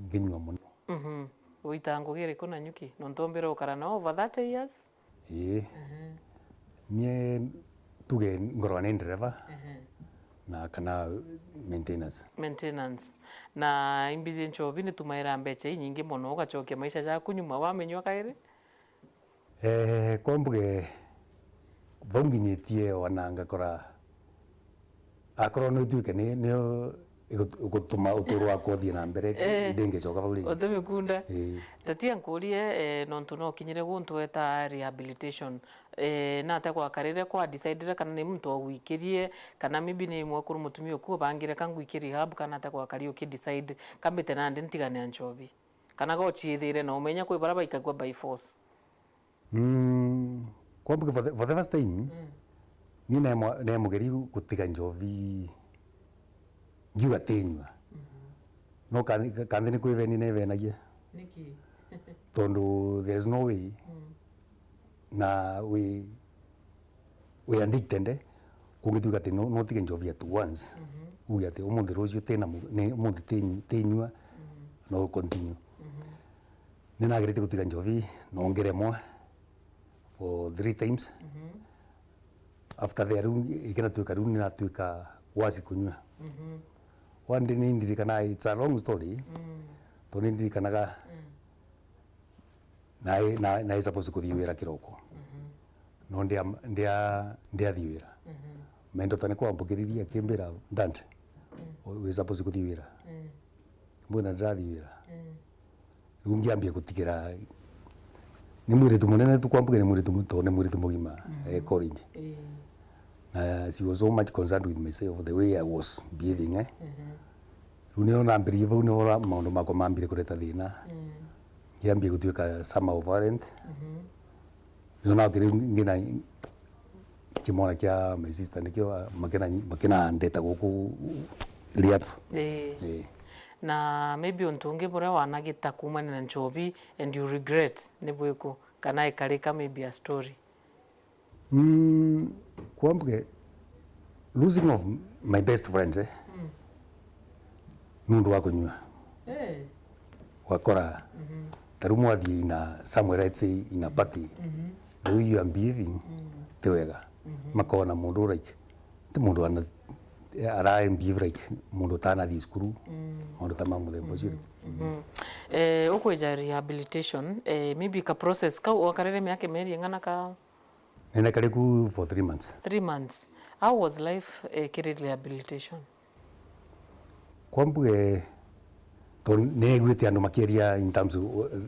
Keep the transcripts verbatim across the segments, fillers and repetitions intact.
nginyua mono. Mhm. Wita ngugi iriku na nyuki? Nontu ombire ukara nao over thirty years? Ii. Ehe. Nie tuge ngorwa ni ndereva Ehe. na kana maintenance. Maintenance. Na imbi cia nchobi nitumaira mbecha inyingi mono, ugachokia maisha jaku nyuma wamenywa kairi? Eh, kwa mbuge, vau nginyitie ona ngakora, akorwo no ituike ni, nio igut-, igutuma uturo wakwa uthie na mbere, Eh. ndingicoka vau ringi. Utimikunda. Ii. Tatia nkurie, eh, nontu no kinyire guntu weta rehabilitation. Eh, nata gwakarire kwa decidire kana ni muntu ogwikirie, kana maybe ni mwekuru mutumia uku ubangire ka ngwike rehab, kana ata gwakari uki decide, kambite nandi ntigane na nchobi? Kana gochiithire na umenya kwi bara baikagua by force? Mm, kwa mbuge for the, for the first time, Mm. ni nemwa-, nemugeri gutiga njovi ngiuga tinyua. Mhm. No kanthi, kanthi ni kwiveni nevenagia. Niki? Tondu there is no way Mm. na wi, wi addicted, kungituika ati no, no utige njovi at once. Mhm. Uge ati umunthi rucio tina mu-, ni, umunthi ti-, tinyua, Mhm. no continue. Mhm. Ni nagerete gutiga njovi, no ngeremwa for three times. Mhm. After there, riu ikinatuika, riu ni natuika worse kunyua. Mhm. One day ni ndirikana, it's a long story. Mm. Tondu ni ndirikanaga Mm. na, na, na supposed kuthii wira kiroko. Mhm. No ndia, ndia, ndiathii wira. Mhm. Mendo tani kwambukiriria akimbira, "Dad, Mm. we supposed kuthii wira." Mm. Mbwira, "Ndirathii wira." Mm. Riu ngiambia gutigira, ni mwiritu munene tu, kwa mbuge ni mwiritu mu-, tondu ni mwiritu mugima, Mhm. eh, college. Ii. Na she was so much concerned with myself, the way I was behaving, eh. Mhm. Riu nio nambiririe vau, nio ra-, maundu makwa mambire kureta thina. Mm. Ngiambia gutuika somehow violent. Mhm. Nio nakiri ngina kimwana kia my sister, nikio, ah, makina, makinandeta guku rehab. Ii. Ii. Na maybe untu ungi buria wanagita kuumania na nchobi and you regret, ni bwiku? Kana ikarika maybe a story? Mm, kwa mbuge, losing of my best friend, eh, Mm. nundu wa kunyua. Eh. Wakora, Mhm. ta riu mwathii in a somewhere, let's say, in a party, Mhm. the way you are behaving, Mm. ti wega. Mhm. Makona mundu, like, ti mundu ana-, ara behave like mundu utanathii cukuru, Mm. maundu ta ma muthemba ucio. Mhm. Mhm. Eh, ukwija rehabilitation, eh, maybe ka process kau, wakarire miaka meri ing'ana ka? Nene kari ku for three months. Three months. How was life, eh, kiri rehabilitation? Kwa mbuge, to neguite andu makiaria in terms of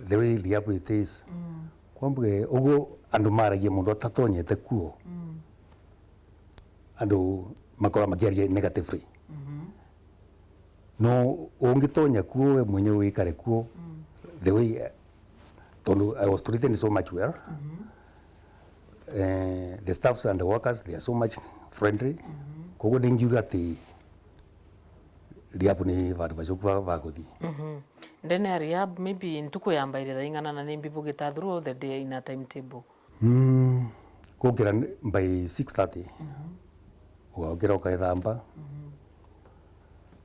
the way rehab it is. Mm. Kwa mbuge, uguo andu maragia mundu atatonyete kuo. Mm. Andu makora makiaria negatively. Mhm. No ungitonya kuo we mwenyewe wikare kuo, Mm. the way, eh, tondu I was treated so much well. Mhm. Eh, the staffs and the workers, they are so much friendly. Mhm. Koguo ndingiuga ati rehab ni vandu vacoku va, va kuthii. Mhm. Ndene ya rehab, maybe ntuku yambaire thaa ing'ana na nimbi bugita throughout the day in a timetable? Mm, gukira ni by six thirty. Mhm. Ugakira ukethamba. Mhm.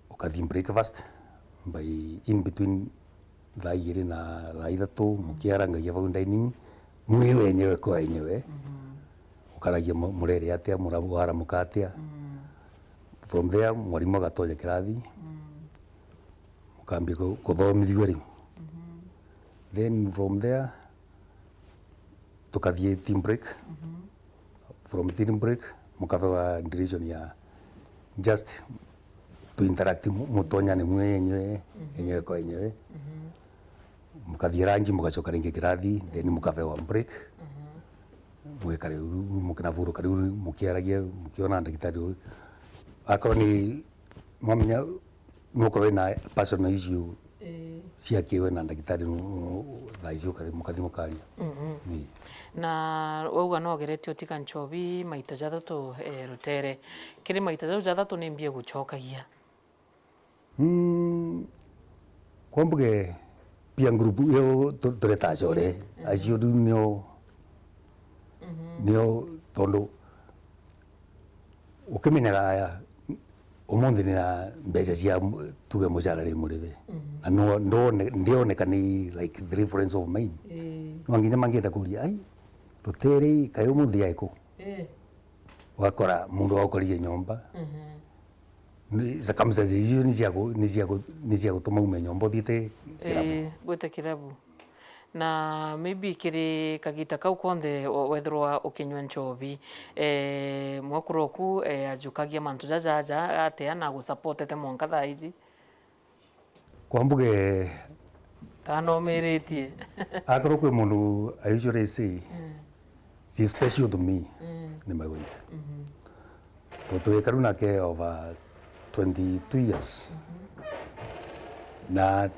Ukathii breakfast by in between thaa igiri na thaa ithatu, mukiarangagia vau dining, mwi wenyewe kwa wenyewe. Mhm. Ukaragia mu-, murere atia, mura-, waramuka atia. Mm. From there, mwarimu agatonya kirathi. Mm. Mukambia ku-, kuthomithua riu. Mhm. Then from there, tukathii team break. Mhm. From team break, mukavewa duration ya just to interact, mu-, mutonyane mwe enyewe, Mhm. enyewe kwa enyewe. Mhm. Mukathii lunch, mugacoka ringi kirathi, then mukavewa break. Mhm. Mwikare uu, mukinavuruka riu, mukiaragia, mukiona ndagitari uu. Akorwo ni, mwamenya, nukorwo wina personal issue Ii. Cia kiwe na ndagitari nu-, nu-, thaa icio ukathi-, mukathi mukaria. Mhm. Ii. Na wauga no ugeretie utiga nchobi maita jathatu, eh, rutere. Kiri maita jau jathatu ni mbia gucokagia? Mm, kwa mbuge peer group iyo tu-, tureta acore, Mhm. acio riu nio, Mhm. nio tondu ukimenyaga aya, umunthi nina mbeca cia, tuge, mucara ri murive. Mhm. Na no, ndone-, ndioneka ni, like, three friends of mine. Ii. No nginya mangienda kuria, "Ai, Rutere, kayo umunthi aiku?" Ii. Ugakora muntu aukorire nyomba. Mhm. Ni, circumstances icio ni cia ku-, ni cia ku-, ni cia gutuma ume nyomba uthiite kirabu. Ii, gwite kirabu. Na maybe kiri kagita kau konthe we-, wethirwa ukinyua nchobi, eh, mwekuru oku, eh, ajukagia mantu jaja aja atia na agusupportete mwanka thaa iji? Kwa mbuge, kana omiritie? Akorwo kwi mundu I usually say, mm, she's special to me, mm, ni my wife. Mhm. Tontu twikaru nake over twenty-two years. Mhm. Na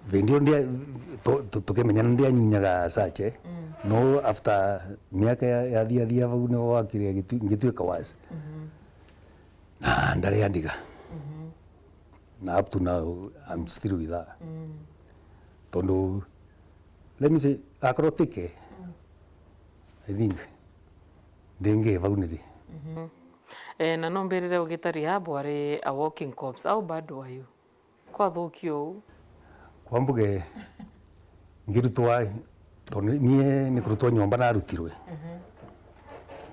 vindi iyo ndia-, tu-, tu-, tukimenyana ndianyunyaga sache. Mm. No after miaka ya, yathiathia vau nio wakire gitu-, ngituika worse. Mhm. Na ndari andiga. Mhm. Na up to now, I'm still with her. Mm. Tondu, let me say, akorwo tike, mm, I think, ndingi vau niri. Mhm. Eh, na no mbirire ugita rehab wari a walking corpse. How bad were you? Kwathukia uu? Kwa mbuge, ngirutwa, tondu nie ni kurutwa nyomba narutirwe. Mhm.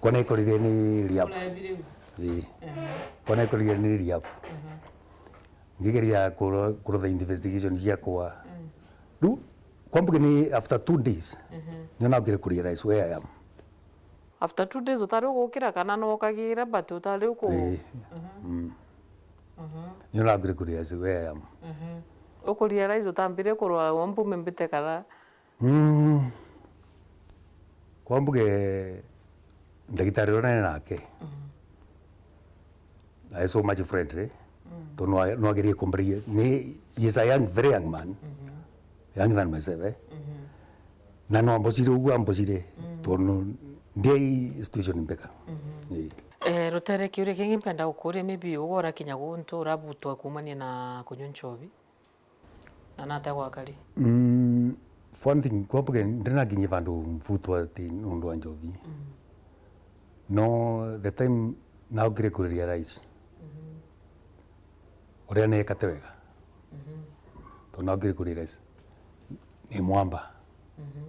Kwa nekorire ni rehab. Urabire u? Ii. Mhm. Kwa nekorire ni rehab. Mhm. Ngigeria kuro-, kurutha investigation ciakwa. Mm. Riu, kwa mbuge ni after two days, mhm, nio naukire kurealize where I am. After two days utari ugukira kana no ukagira, but utari uku-, ii, mhm, mm, mhm, nio naukire kurealize where I am. Mhm. Ukurealize utambire kurwa, "Wa mbume mbite kara?" Mm. Kwa mbuge ndagitari uria nari nake, mhm, I so much friendly, mm, tondu nwa-, nwagerie kumbariria, ni, he is a young, very young man, mhm, younger than myself, eh? Mhm. Na no ambocire uguo ambocire, mm, tondu ndiai situation mbega. Mhm. Ii. Eh, Rutere, kiuria kingi mpenda gukuria, maybe ugora kinya guntu urabutwa kuumania na kunywa nchobi? Na nata gwakari? Mm, for one thing, kwa mbuge ndinakinyie vandu mvutwa ati nundu wa njovi. Mm. No the time naukire ku realize, mhm, uria neeka ti wega. Mhm. Tondu naukire ku realize ni mwamba. Mhm.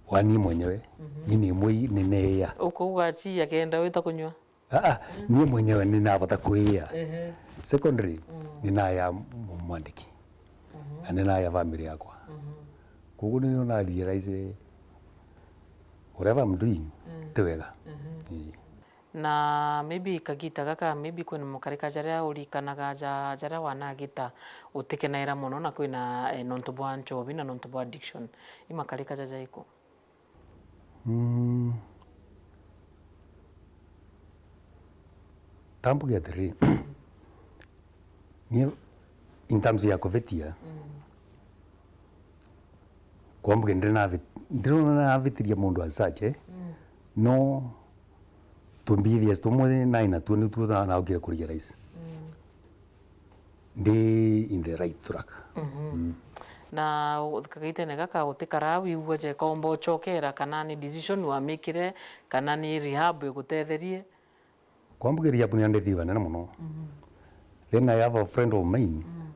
Wa ni mwenyewe, mhm, ni ni mwi-, ni neea. Ukauga chi akenda wita kunywa? Aa, mm, nie mwenyewe ni navota kwiia. Ehe. Secondary, mm, ni naya mu-, mwandiki. Mhm. Na ni naya family yakwa. Mhm. Koguo ni na realize whatever I'm doing, mm, ti wega. Mhm. Ii. Na maybe kagita gaka, maybe kwina makarika jaria urikanaga ja-, jaria wanagita utikenaira mono na kwina, eh, nontu bwa nchobi na nontu bwa addiction. I makarika jaja iku? Mm. Tambuge atiri, nie in terms ya kuvitia, mm, kwa mbuge ndiri navi-, ndirona navitiria mundu as such, eh? Mm. No tumbithia tumwe nai natuo nituo na-, naukire kuria rais. Mm. Ndi in the right track. Mhm. Mm. Na u-, kagitene gaka utikara wigua jeka umba uchokera, kana ni decision wamikire, kana ni rehab igutetherie? Kwa mbuge rehab ni andethirie banene mono. Mhm. Then I have a friend of mine. Mm.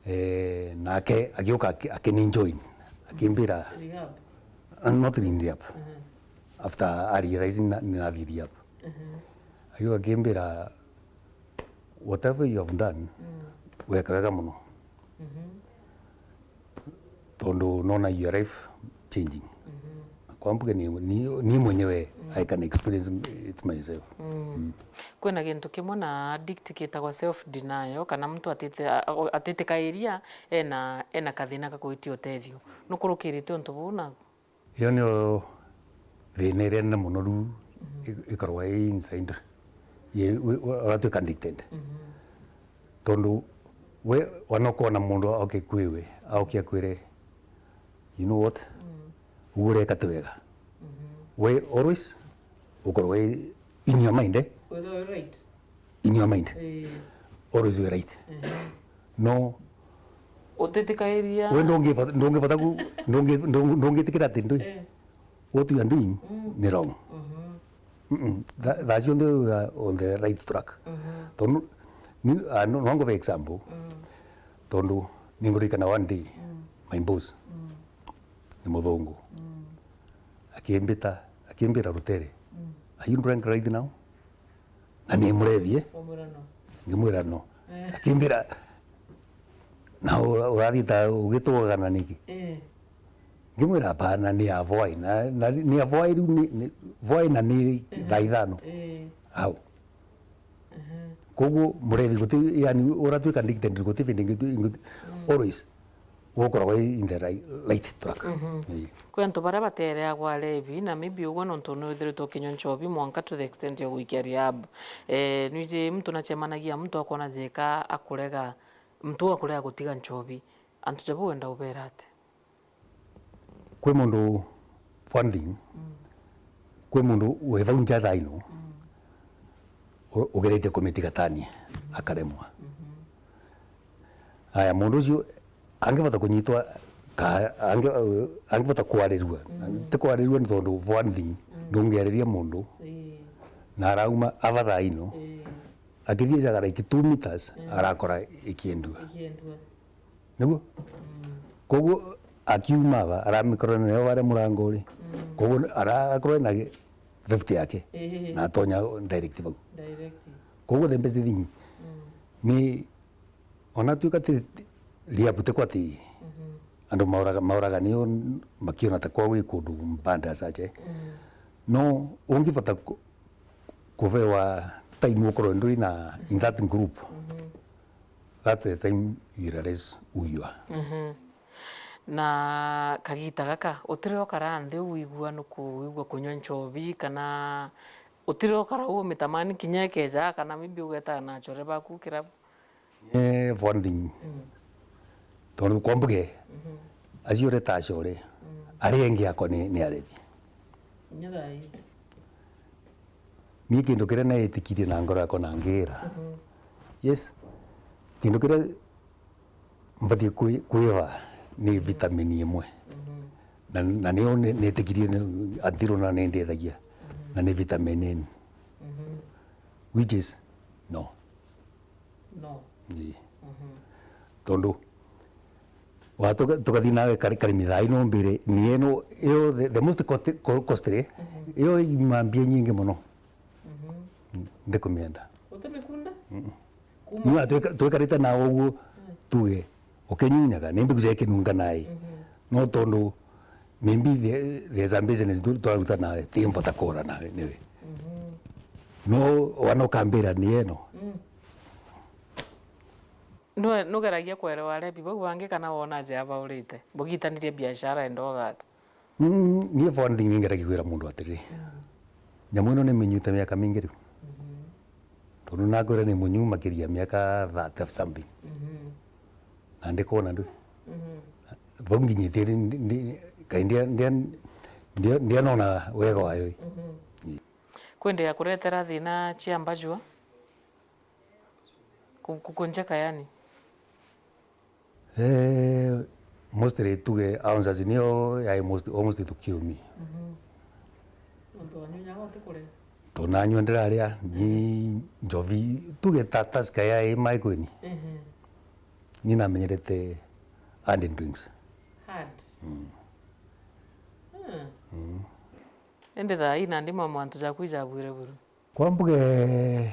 Eh, nake agiuka aki-, akini join. Akimbira, rehab? Uh, not in rehab. Mhm. After I realize na, ni nathi rehab. Mhm. Agiuka akimbira, "Whatever you have done, mm, weka wega mono." Mhm. Tondu nona your life changing. Mhm. Kwa mbuge ni, ni, ni mwenyewe, mm, I can experience it myself. Mm. Mm. Kwina gintu kimwe na addict gitagwa self denial, kana muntu atite-, a-, a-, atitikairia ena, ena kathina ga gwitia utethio. Nukurukirite untu buu na Iyo niyo thina iria nene mono riu, mhm, i-, ikoragwa i inside. Ye-, we-, we-, uratuika addicted. Mhm. Tondu we, wana ukona mundu oke kwiwe, auke akwire, "You know what? Mm. Ugu ureka ti wega." Mhm. We always ukoragwa i-, in your mind, eh? Whether you're right. In your mind. Eh. Always you're right. Mhm. No. Utitikairia. We ndungibota, ndungibota ku-, ndungi-, ndungi-, ndungitikira ati ndui. Eh. What you are doing, mm, ni wrong. Mhm. Mm-mm. Tha-, thaa cionthe we are on the right track. Mhm. Tondu, ni, ah, no, no ngove example. Mm. Tondu, ninguririkana one day, mm, my boss, mm, ni muthungu. Mm. Akimbita, akimbira rutere. Mm. "Are you drunk right now?" Na ni murevi, eh? Wamwira no. Ngimwira no. Eh. Akimbira, "Na ura-, urathiita ugitugagana niki?" Eh. Ngimwira, "Hapana, ni ya vwai." Na, na ni ya vwai riu ni, ni vwai na ni, eh, thaa ithano. Eh. Au. Aha. Koguo murevi guti, yani, uratuika dictated, guti vindi ingi tu-, ingi tu-, mm, always gukoragwa in the right, right track. Mhm. Ii. Kwi antu baria batereagwa arevi, na maybe ugwe nontu nwithiritwe ukinywa nchobi mwanka to the extent ya gwikia rehab. Eh, nwiji muntu nachemanagia muntu akona jeka akurega, muntu akurega gutiga nchobi. Antu jabo wenda ubera ati? Kwi mundu, one thing, mm, kwi mundu wi vau nja thaa ino, mm, u-, ugeretie kumitiga tani, mm, akaremwa. Mhm. Aya, mundu ucio angivota kunyitwa, ka-, angi-, angivota kwarirua. Mm. Ti kwarirua ni tondu, for one thing, mm, ndungiariria mundu, ii, na arauma ava thaa ino, ii, akithiecaga like two meters, mm, arakora ikiendua. Ikiendua. Niguo? Mm. Koguo akiuma ava, aramikorana nayo varia murango uri. Mm. Koguo arakorwo na gi-, fifty yake. Ehe. Na atonya direct vau. Direct. Koguo the best thing, mm, ni, ona tuika ti, ti, rehab ti kwa ti, mhm, andu mauraga, mauraga nio makiona ta kwa wi kundu mbanda sache. Mm. No ungivota ku-, kuvewa time ukorwe ndwi na in that group. Mhm. That's the time you realize who you are. Mhm. Na kagita gaka, utire ukara nthi wigua nuku, wigua kunywa nchobi, kana utire ukara u mitamani kinya ikeja, kana maybe ugeta na achore baku kirabu? Eh, for one thing. Mm. Tondu kwa mbuge, mhm, acio ureta achore, mm, aria engi akwa ni, ni arevi. Kinya thaa ii. Ni kindu kiria naitikirie na ngoro yakwa na ngira. Mhm. Yes. Kindu kiria mbatie kwi-, kwiva ni vitamin imwe. Mhm. Na, na nio ni-, nitikirie ni, antirona ni ndethagia. Mhm. Na ni vitamin N. Mhm. Which is no. No. Ii. Mhm. Tondu, wa tuka-, tukathi nawe kari-, karimi thaa ino mbire, ni ino, iyo the, the most cost-, co-, costly, mhm, iyo ima mbia nyingi muno. Mhm. Ndikumienda. Utimikunda? Mm-mm. Kuma- Niu twika-, twikarite nawe uguo, mm, tuge, ukinyunyaga, ni mbigu cia kinunga nae. Mhm. No tondu, maybe the, there's a business tu-, twaruta nawe, ti mvota kura nawe, niwe. Mhm. No, wana ukambira ni eno. Mm. Nwe-, nugeragia kwerewa arebi bau bangi kana wona aja abaurite? Bugitanirie biashara and all that. Mm, niĩ for one thing ningeragia kwĩra mũndũ atĩrĩ, mm, nyamũ ĩno nĩmĩnyuĩte mĩaka mĩingĩ rĩu. Mhm. Tondũ nakwĩra nĩ mũnyu makĩria mĩaka thirty something. Mhm. Na ndĩkona ndũ. Mhm. Vau nginyĩtie ndi-, ndi-, ndi-, kaĩ ndia-, ndia-, ndia-, ndianona wega wayo. Mhm. Kwendea kuretera thina cia mbajua? Ku-, ku-, kunjeka yani? Eh, mostly tuge ounces niyo yai most, almost to kill me. Mhm. Nontu wanyunyaga utikuria? Tonanyua ndiraria, ni njovi, tuge ta Tusker yai mai kweni. Ehe. Ni namenyerete hard drinks. Hard? Mm. Ah. Mm. Indi thaa ii nandi mwa mantu jaku ijabwire buru? Kwa mbuge,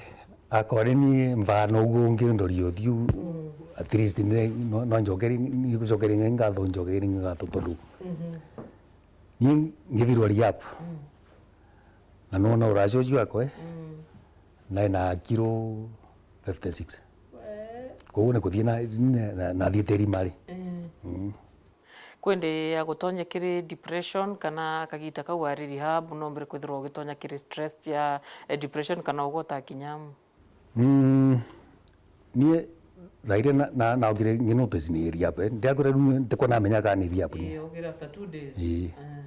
akorwo ni mvano uguo ungi ndori uthiu, mm, at least ni, no, no njokeri, ni gucokeria ngai ngatho, njokeria ngai ngatho tondu, mhm, ni ngithirwa rehab. Mm. Na nona uracoci wakwa, eh? Mm. Nae na kiro fifty six. We. Koguo ni kuthii na, na, na, nathiite rimari. Eh. Mm. Kwende ya gutonya kiri depression kana kagita kau ari rehab, no mbere kwithirwa ugitonya kiri stress ya, eh, depression kana ugwota kinyamu? Mm, nie thaire na, na, naugire ngi notice ni rehab, eh. Ndiakwira riu ntikwa namenya kana ni rehab ni. Ii, ugire after two days. Ii. Ah.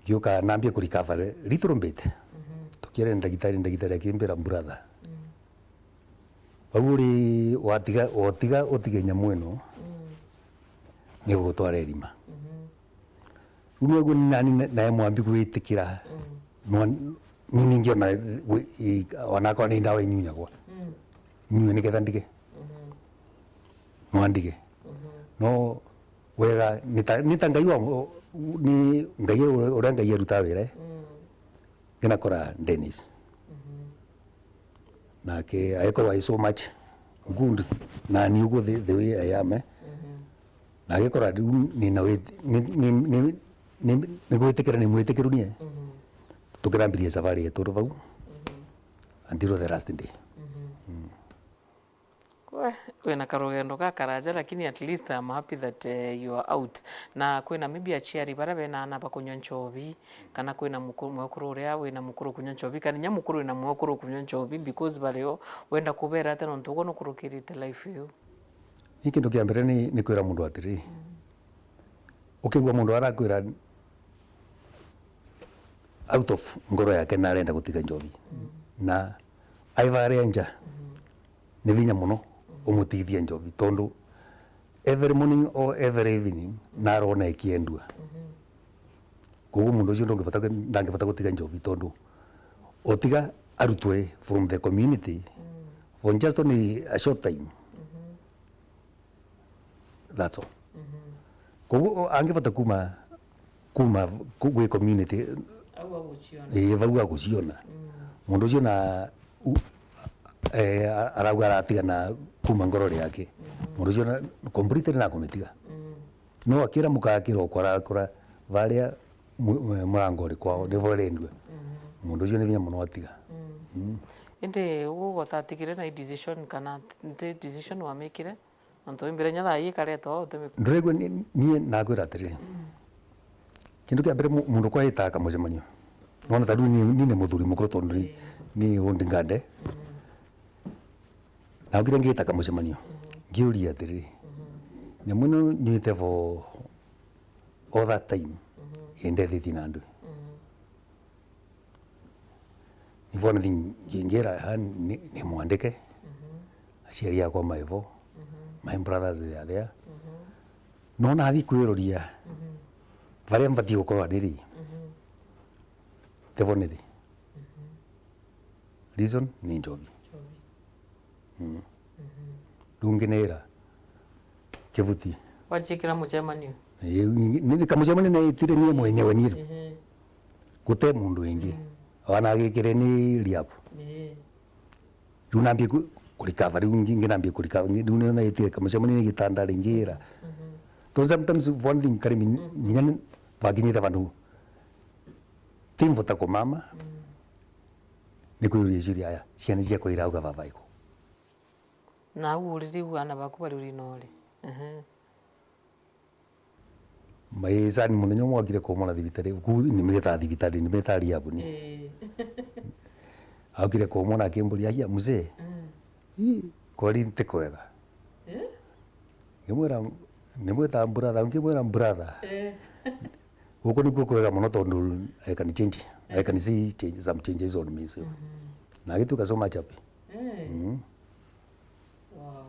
Ngiuka nambia ku recover little bit. Mhm. Tukiere ndagitari, ndagitari akimbira, "Brother, mm, vau uri watiga, watiga utige nyamu ino, mm, ni gugutwara irima." Mhm. Riu niguo ni nani na-, nae mwambi gwitikira, mm, no, ni ningiona wi-, i-, onakwa ni ndawa inyunyagwa. Mm. Nyue niketha ndige. Mhm. No andige. Mhm. No wega, ni ta, ni ta Ngai wa, ni Ngai uria, uria Ngai arutaga wira, eh? Mm. Ngina kora Dennis. Mhm. Nake aekorwa ai so much good, na ni uguo the, the way I am, eh? Mhm. Na agikora riu ni na wit-, ni, ni, ni, ni, ni gwitikira ni mwitikiru nie. Mhm. Tukirambiria safari yetu ri vau. Mhm. Until the last day. Mhm. Mm. We, wina karugendo gakaraja, lakini at least I'm happy that, eh, you are out. Na kwina maybe aciari baria bena aana bakunywa nchobi, kana kwina muku-, mwekuru uria wina mukuru kunywa nchobi, kana inya mukuru wina mwekuru kunywa nchobi, because bario wenda kubera atia nontu uguo nukurukirite life iu? Ni kintu kia mbere ni, ni kwira mundu atiri, mm, ukigua mundu arakwira out of ngoro yake narenda gutiga njobi, mm, na aivaria nja, mm, ni vinya muno, mm, umutithie njobi, tondu every morning or every evening narona ikiendua. Mm-hmm. Koguo mundu ucio ndungivota, ndangivota gutiga njobi, tondu utiga arutwe from the community, mm, for just only a short time. Mm-hmm. That's all. Mhm. Koguo, o, angivota kuma, kuma ku-, gwi community, au aguciona. Ii, vau aguciona. Mm. Mundu ucio na, u-, eh, a-, arauga aratiga na kuma ngorori yake. Mhm. Mundu ucio na, completely nakumitiga. Mm. No akira muka akira okora, akora varia mu-, mu-, murangori kwao, nivo irendua. Mhm. Mundu ucio ni vinya muno atiga. Mm. Mm. Indi ugu gutatigire na decision kana nti decision wamikire? Nontu imbere inya thaa ii ikaretwa utemi. Ndurigwe ni, nie nakwira atiri, mm, kintu kia mbere mu-, mundu kwa itaga kamucemanio. Nona ta riu ni, ni ni muthuri mukuru tondu ni, ii, ni undi ngande. Mm. Naukire ngita kamucemanio. Mm. Ngiuria atiri, mm-hmm, nyamu ino nyuite for all that time, mm-hmm, indethitie na ndwi? Mm-hmm. Ni bona thi ngi-, ngira, ah, ni, ni mwandike. Mhm. Aciari akwa maivo. Mhm. My brothers they are there. Mhm. No nathi kwiroria, mhm, varia mbathi gukorwa ndiri. Mhm. Tivo niri. Mhm. Reason ni njobi. Njobi. Mm. Mhm. Riu nginira kibuti. Waciikira mucemanio? Ii, ni, ni kamucemanio naitire nie mwenyewe nie. Ehe. Gute mundu ingi. Mm. Wana agikire ni riabu. Ii. Riu nambie ku-, kurikava, riu ngi-, ngi nambie kurikava, ngi-, riu nio naitire kamucemanio ni gitanda ringira. Mhm. Though sometimes one thing kari min-, mm, nginya ni-, vakinyite vandu. Timvota kumama. Mm. Ni kwiuria ciuria, aya, ciana ciakwa irauga vava iku? Na au uri riu aana baku bari uri nori? Ehe. My son muthenya umwe okire kumwona thibitari, ku nimigetaga thibitari, nimeta riabu ni. Ii. Okire kumwona akimburia, "Aya, mzee, mm, ii, kweri nti kwega?" Eh? Ngimwira, nimwita brother, ngimwira, "Brother, eh, guku nikuo kwega muno tondu I can change, I can see change, some changes on me." So, mhm, na agituika so much happy. Eh. Mm. Wow.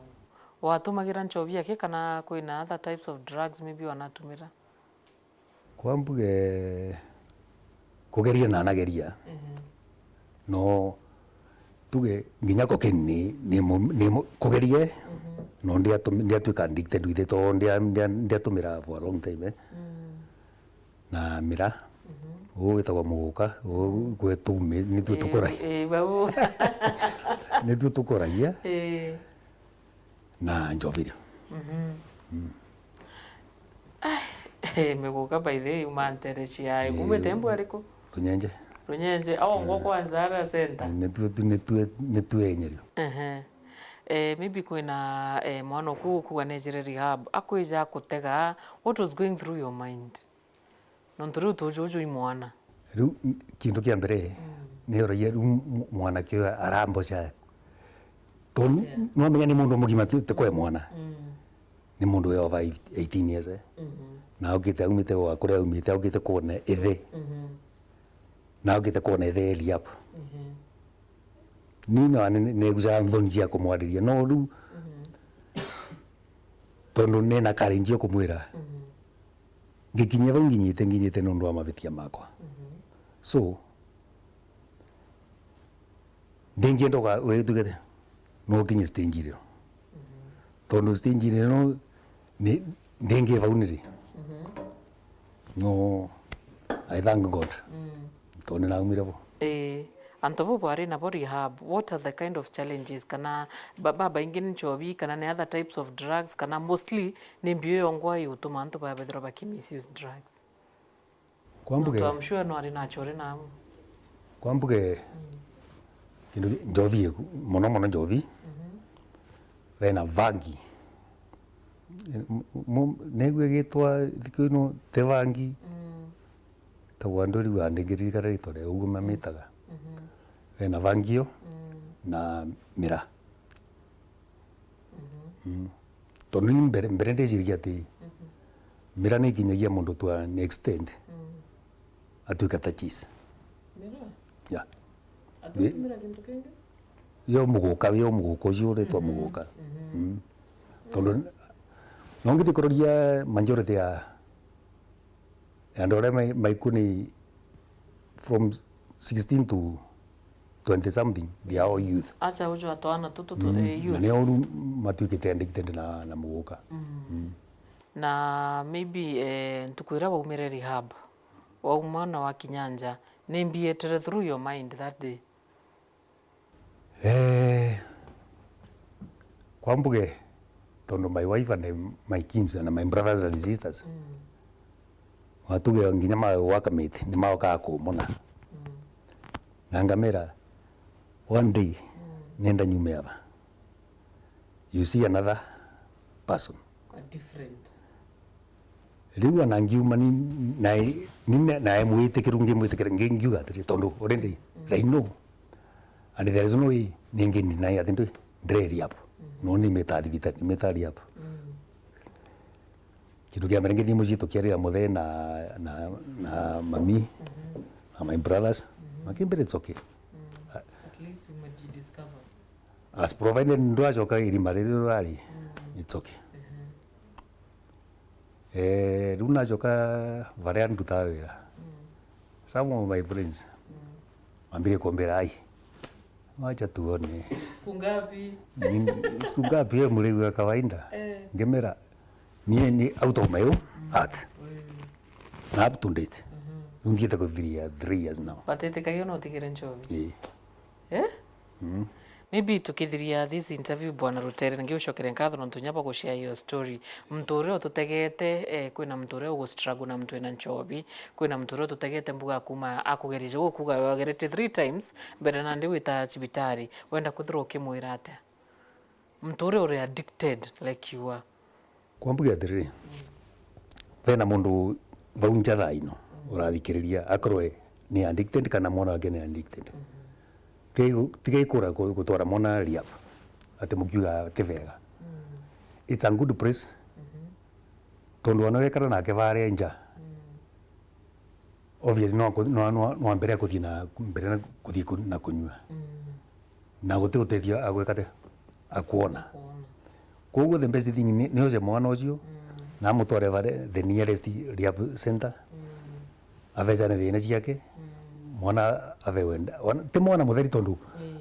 Watumagira nchobi aki kana kwina other types of drugs maybe wanatumira? Kwa mbuge kugeria na nageria. Mhm. No tuge nginya cocaine ni, ni mu-, ni mu-, kugerie, mhm, no ndiatu-, ndiatuika addicted with it, o ndia-, ndia-, ndiatumira for a long time, eh. Mm. Na mira, mhm, uu witagwa muguka, uu gwetu mi-, nitue, ii, tukuragia. Ii, bau. Nitue tukuragia. Ii. Na njobi ri. Mhm. Mm. Ai, eh, miguka by the way, uma ntere cia, ii, kumite mbu ariku? Runyenje. Runyenje, au ngo, eh, kwanza ara center. Nitue, nitue, nitue enyerio. Ehe. Eh, maybe kwina, eh, mwana uku ukuga nejire rehab, akwija akutega, what was going through your mind? Nontu riu tujuju i mwana. Riu, n-, kintu kia mbere, mm, ni uragia riu m-, m-, mwanake uyu aramboca. Tondu, yeah, nwamenya ni mundu mugima ti, ti kwe mwana. Mm. Ni mundu we over eighteen years, eh. Mhm. Na aukite aumite gwa kuria aumite, aukite kwona ithe. Mhm. Na aukite kwona ithe e rehab. Mhm. Ni no ani negucaga nthoni cia kumwariria. No riu, mhm, tondu nina courage ya kumwira, mhm, ngikinyia vau nginyite, nginyite nontu wa mavitia makwa. Mhm. So, Ndingienda uga-, witugete, no ukinye stage ino. Tondu stage ino ni, ndingi vau niri. No, I thank God. Tondu naumire vo. Ii, antu bau bwari nabo rehab, what are the kind of challenges? Kana ba-, babaingi ni nchobi, kana ni other types of drugs, kana mostly ni mbio yongwa igutuma antu babethirwa baki misuse drugs? Kwambuge. Nontu I'm sure no ari na achore namu. Kwambuge, kindu ki-, njovi iku-, mono mono njovi. Bena vangi. M-, m-, nigua igitwa thiku ino ti vangi. Tagwa nduri wa ndingiririkana ritwa ria uguo mamitaga. Bena vangi iyo na mira. Mm. Tondu ni mbere, mbere ndeciragia ati mira ni ikinyagia mundu to an extent atuika ta cheese. Mira? Yeah. Atutumira kintu kingi? Yo muguka, yo muguka ucio uretwa muguka. Mm. Tondu no ngithi kuroria majority ya, ya andu aria mai-, maikuni from sixteen to twenty something, they are all youth. Acha uju atwana tutu tu, mm, eh, youth. Na ni oru matuikite addicted na, na muguka. Mm. Mm. Na maybe, eh, ntuku iria waumire rehab, wauma na wakinya nja, ni mbi yetere through your mind that day? Eh, kwa mbuge, tondu my wife and my kids and my brothers and sisters, mm, watuge nginya ma work mate ni maokaga kumona. Mm. Na ngamera, one day, mm, nenda nyume aba. You see another person. A different. Riu ana ngiuma ni, nae, ni ne-, nae mwitikiru, ngimwitikira, ngi-, ngiuga atiri, tondu already, mm, they know. And there is no way ningi ndinae ati ndi, ndire rehab. Mm. No nimita thibitari, nimita rehab. Mm. Kindu kia mbere ngithii mucii tukiarira muthe na, na, na mami, mm-hmm, na my brothers. Mm-hmm. Makimbira, it's okay. Mm. At least umejidiscover. As provided ndwacoka irima riria urari, mm, it's okay. Mhm. Eh, riu nacoka varia ndutaga wira. Mm. Some of my friends, mm, mambire kumbira, "Ai, wacha tuone." Siku ngapi? Ni, siku ngapi we murigua kawaida? Eh. Ngemera, nie ni out of my own heart. Mm. Na up to date. Mhm. Riu nthiite kuthiria three years now. Batitikagia no utigire nchobi? Ii. Eh? Mm. Maybe tukithiria this interview, Bwana Rutere, ngiucokere nkatho nontu nya bwa gushare your story. Muntu uria ututegete, eh, kwina muntu uria ugu struggle na muntu wina nchobi, kwina muntu uria ututegete mbuga akuma akugeria, uguo kuga wagerete three times, mbere nandi wita cibitari, wenda kwithirwa ukimwira atia? Muntu uria uri addicted like you are. Kwa mbuge atiriri, vena mundu vau nja thaa ino urathikiriria, akorwe ni addicted kana mwana wake ni addicted. Tigai gu-, tigai kura ku-, gutwara mwana rehab, ati mukiuga ti vega. It's a good place. Tondu wana wekara nake varia nja, obvious, no aku-, no, no, no ambere kuthii na, mbere na kuthii ku-, na kunyua. Mm. Na guti utethio agweka ati, akuona. Akuona. Koguo the best thing ni, ni uce mwana ucio, mm, na amutware vare the nearest rehab center. Mm. Avecane thina ciake. Mm. Mwana avewe nda-, wana, ti mwana mutheri tondu, mm,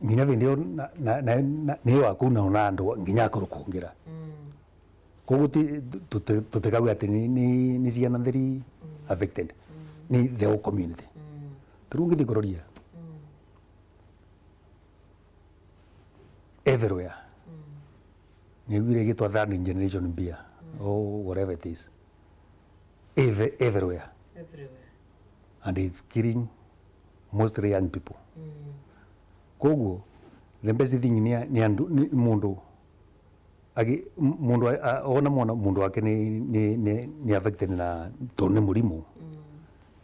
nginya vindi iyo na, na, na, na, ni wa kuu na ona andu nginya akuru kungira. Mm. Koguo ti, tuti-, tutikauga ati ni, ni, ni ciana theri, mm, affected. Mm. Ni the whole community. Mm. Turiu ngithi kuroria. Mm. Everywhere. Mm. Niguire igitwa third generation beer, mm, or whatever it is. Eve-, everywhere. Everywhere. And it's killing mostly young people. Mm. Koguo, the best thing ni, ni andu, ni mundu Agi-, m-, mundu a-, a-, ona mwana, mundu wake ni, ni, ni, ni affected na, tondu ni murimu, mm,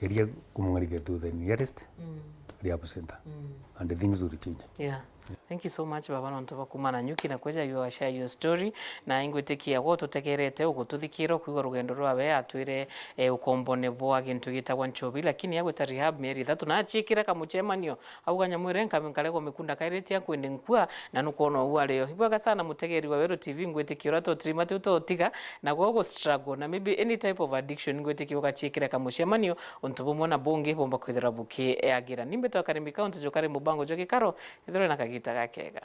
geria kumung'arithia to the nearest, mm, rehab center, mm, and things will change. Yeah. Thank you so much, baba, nontu bwa kuuma na nyuki na kweja you share your story. Na ingwitikia gwe ututegerete, ugututhikira, ukwigua rugendo rwawe, atwire, eh, ukombone bwa gintu gitagwa nchobi, lakini agwita rehab mieri ithatu, na achiikire kamuchemanio, auga, "Nyamwire nka-, nkaregwa mikunda kairitie akwende nkua, na nukwona uu ario." Ibwega sana mutegeri wa Weru T V, ngwitikia uria totirima tiu totiga, na gwe ugu struggle, na maybe any type of addiction, ngwitikia ugachiikire kamuchemanio, untu bumwe na bungi bumba kwithirwa bukiagira. Ni mbitwa Karimi County, jukari mubango jwa gikaro, ithirwe na kagita gakega.